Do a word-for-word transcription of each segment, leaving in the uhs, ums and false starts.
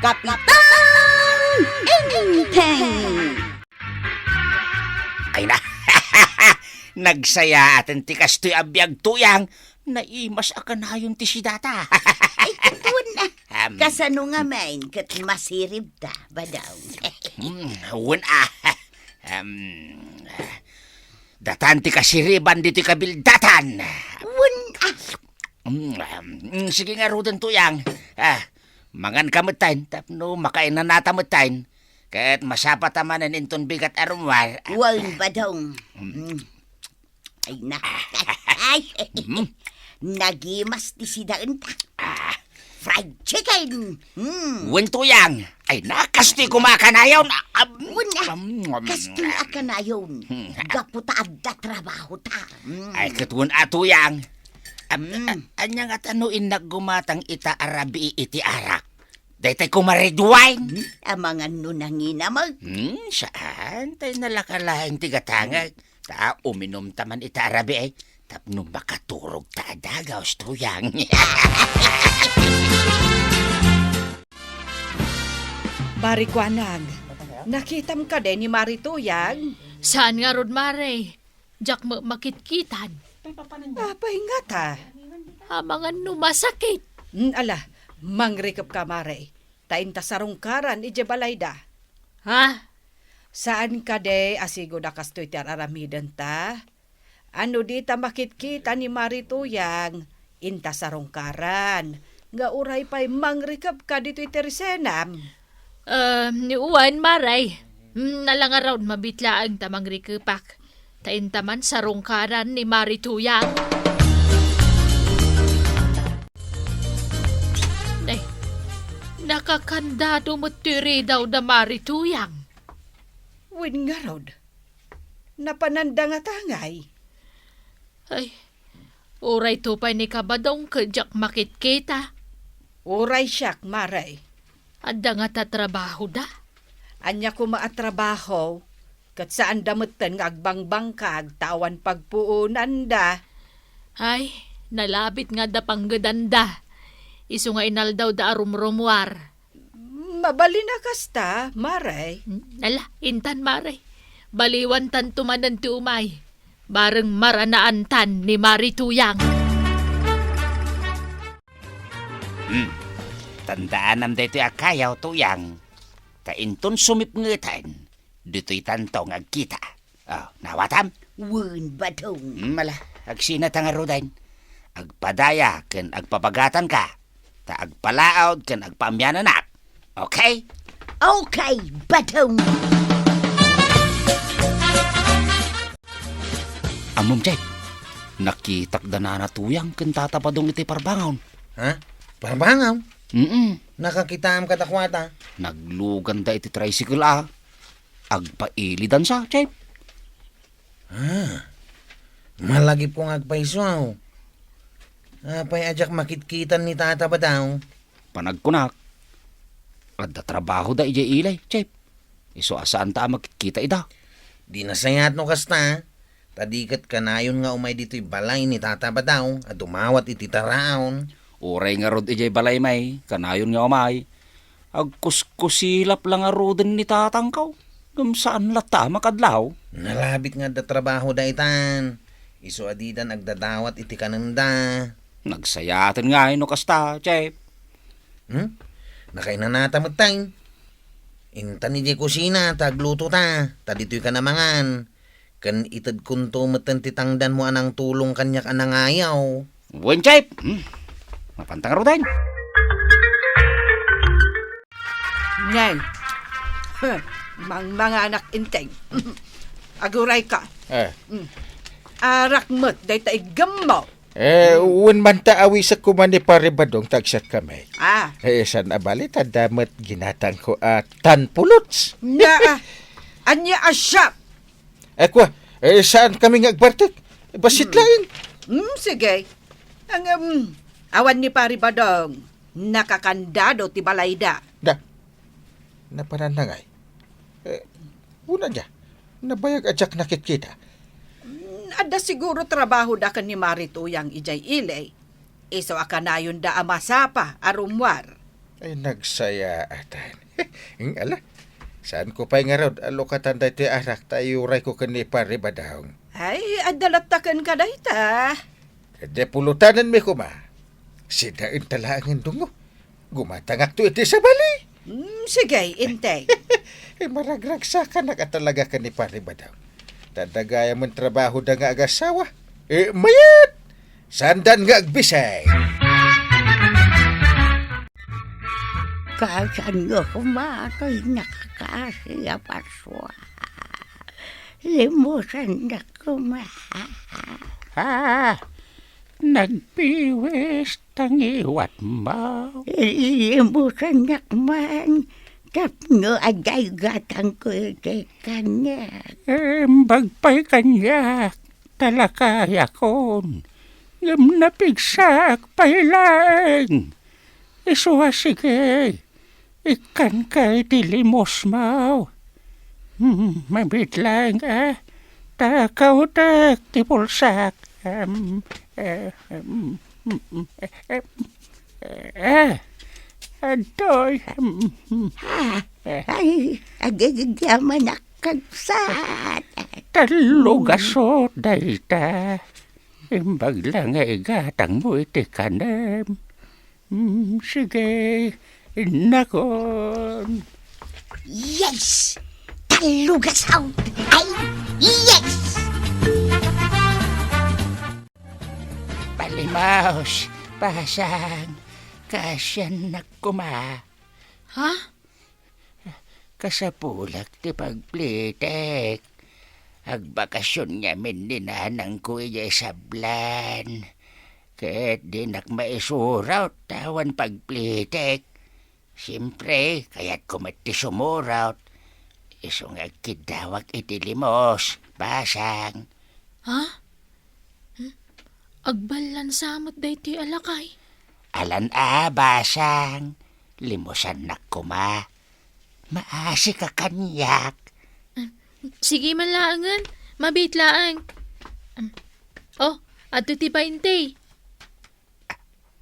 Kapitan Enteng! Ay na, nagsayaaten ti kastoy a biag, Tuyang. Naimas a kanayon ti sidata. Ay, ket wen, ah. Am. Kasano ngamin ket masiribta, Badong? Hmm, wen, ah. Am, datan ti kasiriban ditoy kabildatan. Wen, ah. Mm, mm, sige ngaruden, Tuyang. Ah, mangan ka metten, tapno makainanata metten. Ket masapata manen inton bigat a rummuar. Wen, Badong. Mm. Mm. Ay na. Ay, mm, nagimas ti sidaenta. Ah. Fried chicken. Mm. Wen, Tuyang. Ay na, kastoy koma a kanayon. Ah, ah, wen, ah. Mm, mm, kastoy a kanayon. Mm. Gapu ta adda trabahota. Mm. Ay, ket wen a, Tuyang. Am-, mm, a-, ania ngata no innak gumatang ita a rabii iti arak? Daytay koma red wine? Hmm? Amangan no nanginam, ay? Hmm, saan? Tay nalaka laeng ti gatangek. Ta uminumta man ita a rabii, tapno makaturogta a dagus, Tuyang. Mari Kuanag, nakitam kadi ni Mari Tuyang? Saan ngarud, Mare. Diak met makitkitan. Apay ngata? Amangan no masakit. Mm, ala, mangrikepka, Mare, ta inta sarungkaran idiay balayda. Ha? Saan kadi a sigud a kastoy ti ar-aramidenta? Ano dita makitkita ni Mari Tuyang, inta sarungkaran, nga uray pay mangrikepka ditoy tersenam? Ah, ni wen, Mare. Hmm, ala ngarud, mabit laeng ta mangrikepak. Ta inta man sarungkaran ni Mari Tuyang. Nay, nakakandado met ti ridaw da Mari Tuyang. Wen ngarud, napananda ngata ngay? Ay, uray to pay ni Kabadong ket diak makitkita. Uray siak, Mare. Adda ngata trabahoda? Ania koma a trabaho, ket saanda metten nga agbangbangkag ta awan pagpuonanda. Ay, nalabit nga adda panggedanda. Isu nga inaldawda a rumrumuar. Mabalin a kasta, Mare. Hmm, ala, intan, Mare. Baliwantanto manen ti umay. Bareng maranaantan ni Mari Tuyang. Hmm. Tandaanam daytoy a kayaw, Tuyang. Ta inton sumipngeten, ditoytanto nga agkita. Oh, naawatam? Wen, Badong. Hmm, ala, agsinata ngaruden. Agpadaya ken agpabagatanka, ta agpalaod ken agpaamiananak. Okay? Okay, Badong. Ammom, Jay, nakitak da Nana Tuyang ken Tata Badong iti parbangon. Ha? Parbangon? Mm-mm. Nakakitaam kadakuada? Nagluganda iti tricycle a. Agpailidansa, Jay. Ah, malagipko nga agpayso. Apay a diak makitkitan ni Tata Badong? Panagkunak, adda trabahoda idiay ili, Jay. Isu a saanta a makitkita ida. Di nasayaat no kasta, ta di ket kanayon nga umay ditoy balay ni Tata Badong a dumawat iti taraon. Uray ngarud idiay balay may, kanayon nga umay. Agkuskusilap la ngaruden ni tatangko, ngem saan latta a makadlaw. Nalabit nga adda trabahoda itan. Isu a didan agdadawat iti kanenda. Nagsayaaten ngay no kasta, Jay. Hmm? Nakainanata metten. Intan idiay kusina ta aglutota, ta ditoyka namangan. Ken itedkonto metten ti tangdanmo a nangtulong kaniak a nangayaw. Wen, Jay. Hmm. Mapanta ngaruden. Nay. Mangmanganak, Enteng. Agurayka. Eh. Mm. Arak met dayta iggemmo. Eh, mm, wen man ta awisek koma ni Pare Badong ta agsatkami. Ah. Eh, saan a bali ta adda met ginatangko a tan pulots. Naa, ania a siak? Eh, kua, eh, saankami nga agbartek? Bassit laeng. Mm, sige. Ngem, awan ni Pare Badong, nakakandado ti balayda. Da. Napananda ngay. Eh, una dia, nabayag a diak nakitkita. Mm, adda siguro trabahoda ken ni Mari Tuyang idiay ili. Isu a kanayonda a masapa a rummuar. Ay, nagsayaatan. Ing, ala, saanko pay ngarud a lukatan daytoy arak ta ayurayko ken ni Pare Badong. Ay, adda latta kenka dayta. Ket di pulutanenmi koma. Sidaenta laengen dungo. Gumatangakto iti sabali. Mm, sige, integ. Eh, maragragsakanak a talaga ken ni Pare Badong. Ta dagayam trabahoda nga agasawa. Eh, mayat! Saandan nga agbisay. Kasanyo koma toy nakakaasi a Pasua? Limusannak koma. Ah, nagpiwis ta ngiwatmo. Limusannak man tapno adda igatangko iti kaniak. Imbag pay kaniak, ta lakayakon, ngem napigsaak pay laeng. Isu a sige, ikkanka iti limosmo. Hmm, mabiit laeng, eh, ta kautek ti pulsak. Em, eh, em, mm, mm, eh, em, eh, eh, adtoy, em, mm, Ah, eh. Ay, agigidyaman a kabsat. Tallo gasut dayta. Imbag la nga igatangmo iti kanem. Mm, sige, innakon. Yes! Tallo gasut! Ay, yes! Palimaos, Basang, kaasiannak koma. Ha? Kasapulak ti pagplitek. Agbakasion ngamin ni nanangko idiay sablan. Ket dinak maisurot ta awan pagplitek. Siempre, kayatko met ti sumurot. Isu nga agkiddawak iti limos, Basang. Ha? Hmm? Agballan sa met daytoy a lakay? Alan a, Basang. Limusannak koma. Maasika kaniak. Ah, sige man laengen. Mabiit laeng. Um, oh, adto ti bainte.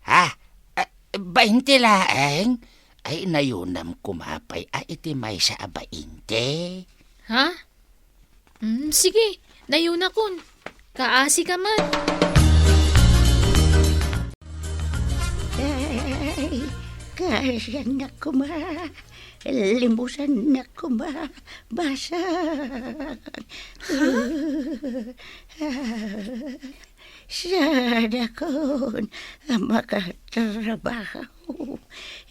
Ha? Ah, bainte laeng? Ay, nayunam koma pay a iti maysa a bainte. Ha? Mm, sige, nayunakon. Kaasika met. Ay, kaasiannak koma. Limusannak koma. Basang. Ha? Saanakon a makatrabaho.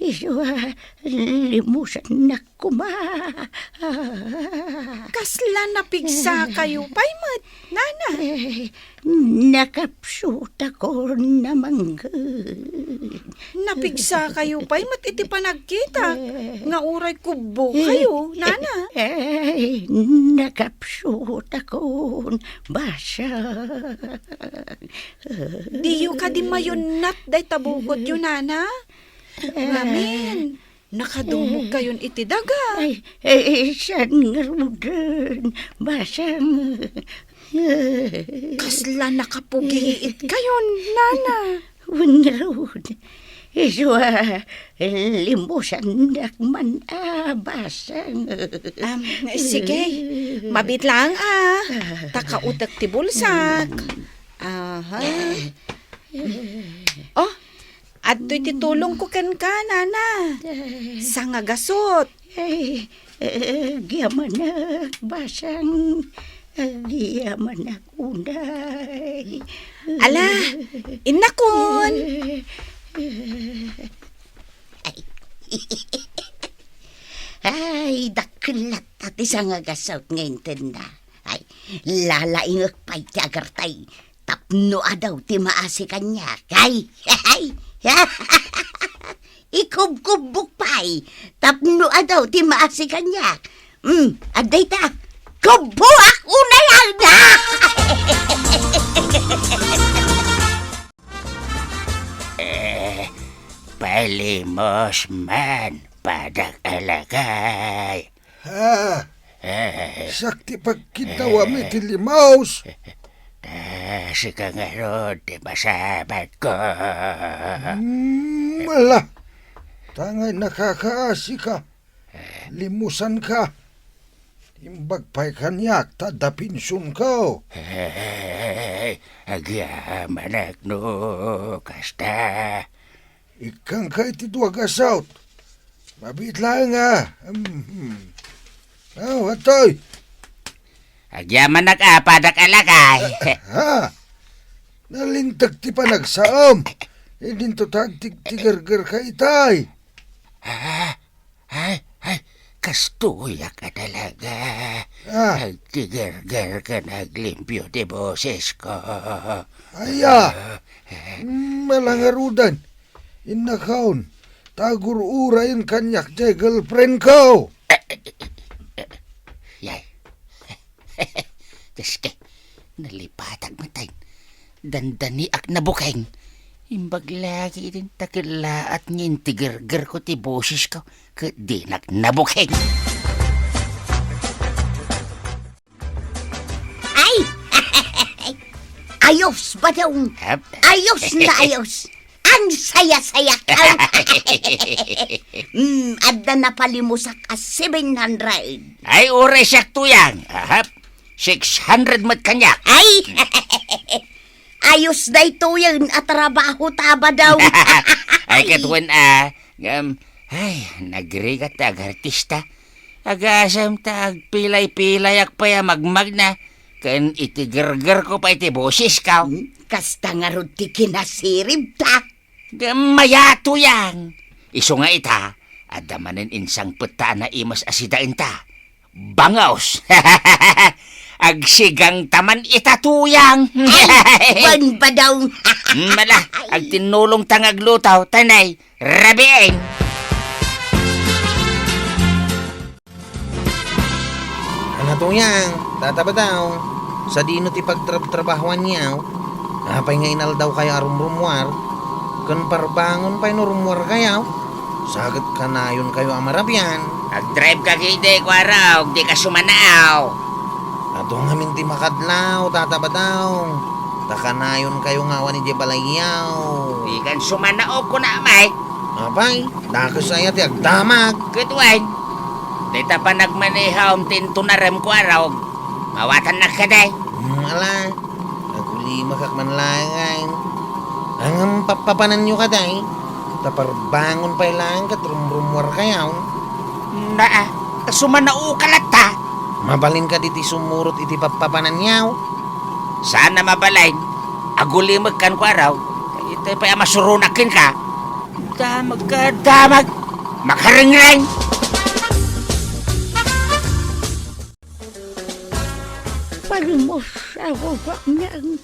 Isu a limusannak koma. Kasla napigsakayo pay met, nana? Eh, nakapsutakon a mangged. Napigsakayo pay met iti panagkitak nga uray kubbokayo, nana? Ay, nakapsutakon, Basang. Diyo kadi mayunnat dayta bukotyo, nana? Ngamin, nakadumogkayon iti daga. Ay, ay, saan ngaruden, Basang? Kasla nakapugiitkayon, nana. Wen ngarud, isu a limusannak man a, Basang. Am, sige, mabiit laeng a. Ta kautek ti bulsak. Aha. Oh, adtoy ti tulongko kenka, nana. Sangagasut. Ay, agyamanak, Basang. Agyamanak unay. Ala, innakon. Ay. Ay, dakkel latta ti sangagasut nga intenna. Ay, lalaingek pay ti agartay tapno adaw ti maasi kaniak. Ay, ay. Ikubkubbok pay tapno adaw ti maasi kaniak. Hmm, adda ita. Kubboak unay, alda! Eh, palimos man, padak a lakay. Ha? Eh. Siak ti pagkiddawam iti limaos. Ta sika ngarud ti masabatko. Hmm, ala. Ta ngay nakakaasika, limusanka. Imbag pay kaniak ta adda pensionko. Hey, agyamanak no kasta. Ikkanka iti dua nga saut. Mabiit laeng a. Mhm. Oh, atoy. Agyamanak a, padak a lakay. Ha? Nalinteg ti panagsaom. Idinto ta agtigtigergerka itay. Ah, ay, ay, kastoyak a talaga. Ah. Agtigerger ken aglimpio ti bosesko. Aya, ah, malangarudan. Innakaon, ta agur-urayen kaniak jay girlfriendko. Yay. Dios ko, nalipatak met ay. Dandaniak nabukeng. Imbag lagi idin ta kellaat nga intigergerko ti bosesko ket dinak nabukeng. Ay! Ayos, Badong! Ap. Ayos na ayos! Ang saya-saya ka! Hmm, adda napalimusak a seven hundred. Ay, uray siak, Tuyang. Ahap. Six hundred met kaniak. Ay! Ayos daytoyen a trabaho ta, Badong. Ay, ket wen a, ngem, ay, nagrigat ta agartista. Agasem ta agpilay-pilayak pay a magmagna, ken itigergerko pay ti bosesko. Hmm, kasta ngarud ti kinasirib ta. Ngem mayat, Tuyang. Isu nga ita, adda manen insangpet ta a naimas a sidaenta. Bangaws. Agsigangta man ita, Tuyang. Ay, wen, Badong. Mala, agtinnulongta nga agluto, tanay, rabiin. Ana, Tuyang, Tata Badong, sadino ti pagtrabtrabahoanyo? Apay nga inaldawkayo a rumrummuar? Ken parbangon pay no rummuarkayo? Sa ket kanayonkayo a marabian. Agdrive ka ketdi, Kuarog, dika sumanaaw. Adu ngamin ti makadlaw, Tata Badong. Ta kanayonkayo nga awan idiay balayyo. Dikan sumanaaw, kuna, may. Apay, dakes aya ti agdamag. Ket wen, dayta panagmaneham ti intunarem, Kuarog. Mawatannak kadi. Hmm, ala, agulimakak man laeng. Ngem pappapananyo kadi, ta parbangon pay laeng ket rumrummuarkayo. Naa, ta sumanaoka latta. Mabalin kadi ti sumurot iti pappapananyo? Saan a mabalin. Agulimekkan, Kuarog. Itay pay a masuronak kenka. Damag ka, damag! Makarengreng! Palimus, Apo Baknang.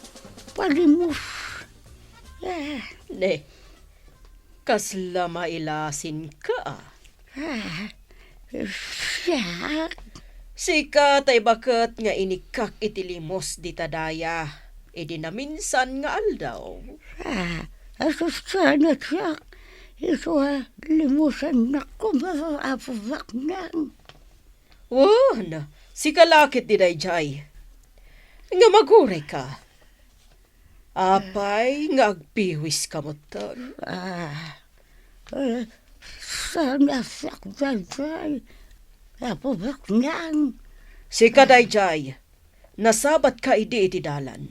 Palimus. Ah. Ne, kasla mailasinka. Ah, siak? Sika tay baket nga inikkak iti limos dita daya, idi naminsan nga aldaw. Ah, asusana siak. Isu a limusannak koma, Apo Baknang. Wen, sika la ketdi daydiay. Ngem agurayka. Apay nga agbiwiska metten? Ah, eh, saan a siak daydiay, Apo Baknang? Sika daydiay, nasabatka idi iti dalan.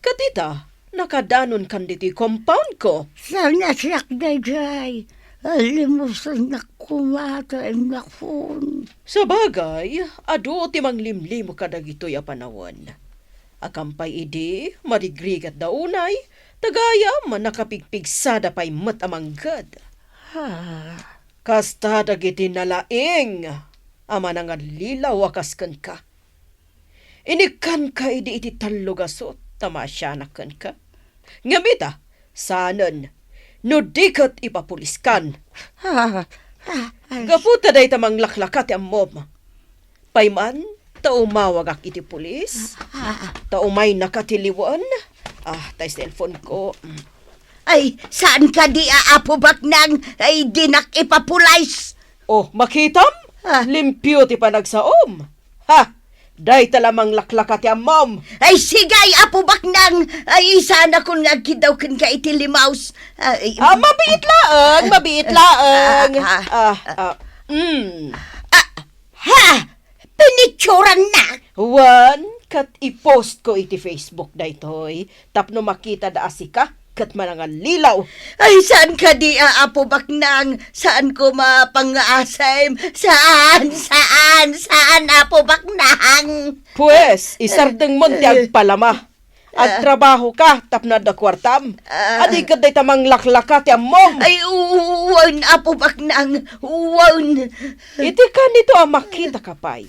Ket ita, nakadanonkan ditoy compoundko. Saan a siak daydiay, limusannak koma ta innakon. Sabagay, adu ti manglimlimu kadagitoy a panawen. Akan pay idi, marigrigatda unay, ta gayam nakapigpigsada pay met a mangged. Ah. Kasta dagiti nalaing a manangallilaw a kas kenka. Inikkanka idi iti tallo gasut ta maasianak kenka. Ngem ita, saanen, no di ket ipapuliskan. Ah, ah, ay. Gapu ta dayta manglaklaka ti ammom. Pay man, ta umawagak iti pulis. Ah. Ta umaynaka ti liwen. Ah, tay cellphone ko. Ay, saan kadi a Apo Baknang? Ay, dinak ipapulis. Oh, makitam? Ah. Limpio ti panagsaom. Ha! Dayta la manglaklaka ti ammom. Ay, sige, ay, Apo Baknang. Ay, saanakon nga agkiddaw kenka iti limaus. Ay, Ah, mabiit laeng, mabiit laeng. Ah, ah, Ah, ah. ah, mm. Ah, ha! Pinicturannak? Wen, ket i-post ko iti Facebook daytoy. Tapno makitada a sika ket manangallilaw. Ay, saan kadi a, Apo Baknang? Saan koma pangngaasem? Saan? Saan? Saan, Apo Baknang? Pues, isardengmon ti agpalama. Agtrabaho ka tapno adda kuartam. Ah. Adi ket dayta manglaklaka ti ammom. Ay, u-, wen, Apo Baknang, wen. Iti kanito a makita ka pay.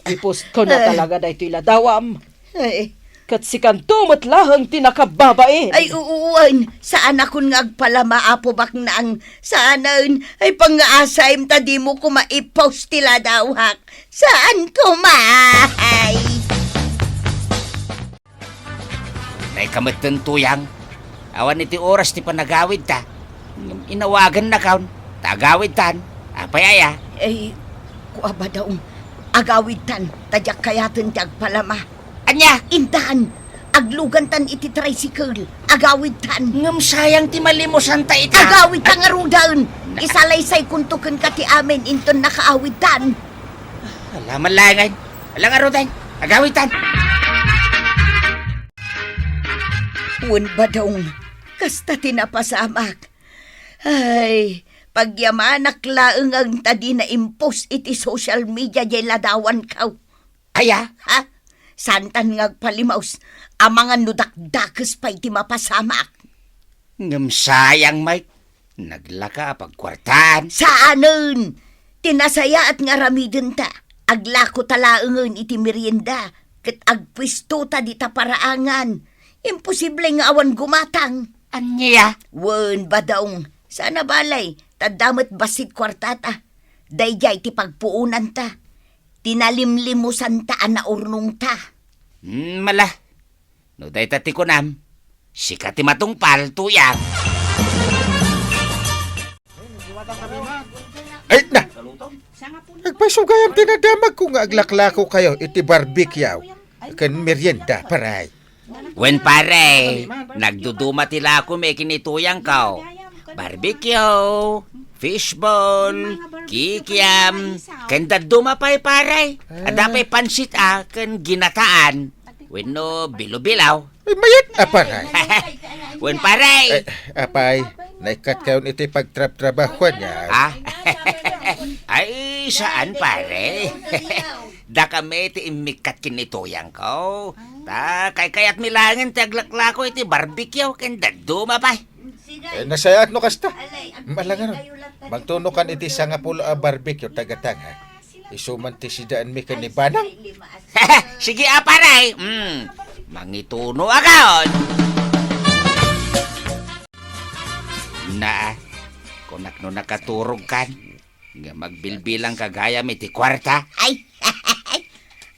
I-post ko na talaga daytoy ladawam. Ay. Ket sikanto met laeng ti nakababain. Ay, u-, wen. Saanakon nga agpalama, Apo Baknang. Saanen. Ay, pangngaasem ta dimo koma i-post ti ladawak. Saan koma? Ay. Dayka metten, Tuyang. Awan iti oras ti panagawidta. Ngem inawagannakon ta agawidtan. Apay aya? Ay, kua, Badaong, agawidtan ta diak kayaten ti agpalama. Ania? Intan, aglugantan iti tricycle. Agawidtan. Ngem sayang ti malimusanta ita. Agawidtan ngaruden. Isalaysaykonto kenka ti amin inton nakaawidtan. Ala, malangen. Ala ngaruden. Agawidtan. Wen, Badaong, kasta ti napasamak. Ay, pagyamanak laeng ta di na-impost iti social media diay ladawanko. Aya? Ha? Saantan nga agpalimaus amangan no dakdakes pay ti mapasamak. Ngem sayang, Mike. Naglaka a pagkuartaan. Saanen! Ti nasayaat nga aramidenta, aglako ta laengen iti merienda, ket agpuesto ta dita paraangan. Imposible nga awan gumatang. Ania? Wen, Badaong, saan a balay, ta adda met bassit kuartata. Daydiay ti pagpuonanta. Ti nalimlimusanta a naurnongta. Hmm, mala. No dayta ti kunam, sika ti matungpal, Tuyang. Ay, na! Agpayso gayam ti nadamagko nga aglaklako kayo iti barbecue ken merienda, paray. Wen, pare, nagduduma ti lakom ken ni Tuyangko. Barbecue, fishball, kikiam, ken dadduma pay, pare. Adda pay pansit a ken ginataan. Wenno bilo-bilaw. Ay, mayat a, pare. Wen, pare. Eh, apay, naikkat kayon iti pagtrabtrabahuan niya. Ah? Ay, saan, pare? Dakami ti immikkat ken ni Tuyangko. Ta, kaykayatmi laengen ti aglaklako iti barbecue ken dadduma pay. Eh, nasayaat no kasta. Malangaron. Mangtunokan iti sangapulo a barbecue tagatanga. Isu man ti sidaanmi ken ni Banang. Sige a, pare. Mm. Mangituno a kaon. Na, kunak no nakaturogkan, nga magbilbilangka gayam iti kuarta. Ay,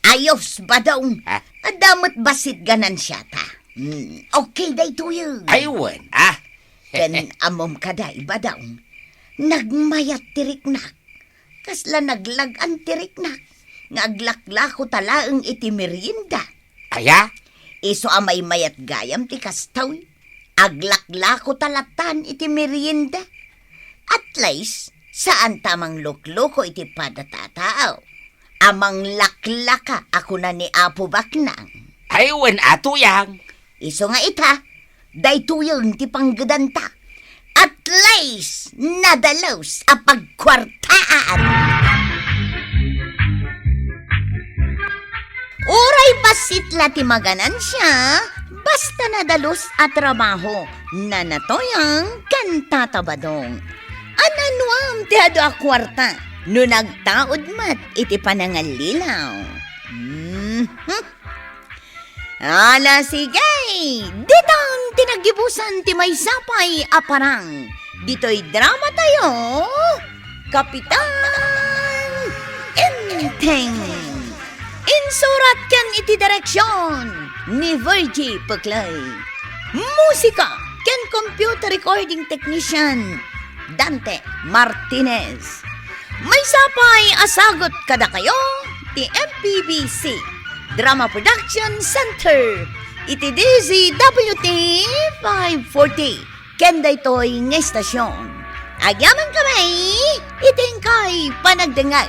ayos, Badong. Ha? Adda met bassit ganansiata. Mm, okay daytoyen. Ay, wen, ah. Ken ammom kadi, Badong, nagmayat ti riknak. Kasla naglag-an ti riknak nga aglaklako ta laeng iti merienda. Aya? Isu a maymayat gayam ti kastoy, aglaklako ta latan iti merienda. At least, saan ta manglukloko iti pada ta a tao a manglaklaka a kuna ni Apo Baknang. Ay, wen a, Tuyang. Isu nga ita, daytoyen ti panggedanta. At least, nadalus a pagkuartaan. Uray bassit la ti maganansia, basta nadalus a trabaho, Nana Tuyang ken Tata Badong. Ananuam ti adu a kuarta no nagtaud met iti panangallilaw. Mhm. Ala, sige! Ditan ti naggibusan ti maysa pay a parang. Ditoy drama tayo, Kapitan Enteng. Insurat ken iti direksyon ni Virgie Puclay. Musika ken computer recording technician, Dante Martinez. Maysa pay a sagut kadakayo ti M P B C. Drama Production Center iti D Z W T five forty ken daytoy nga istasyon. Agyaman kami iti inkay panagdengngeg.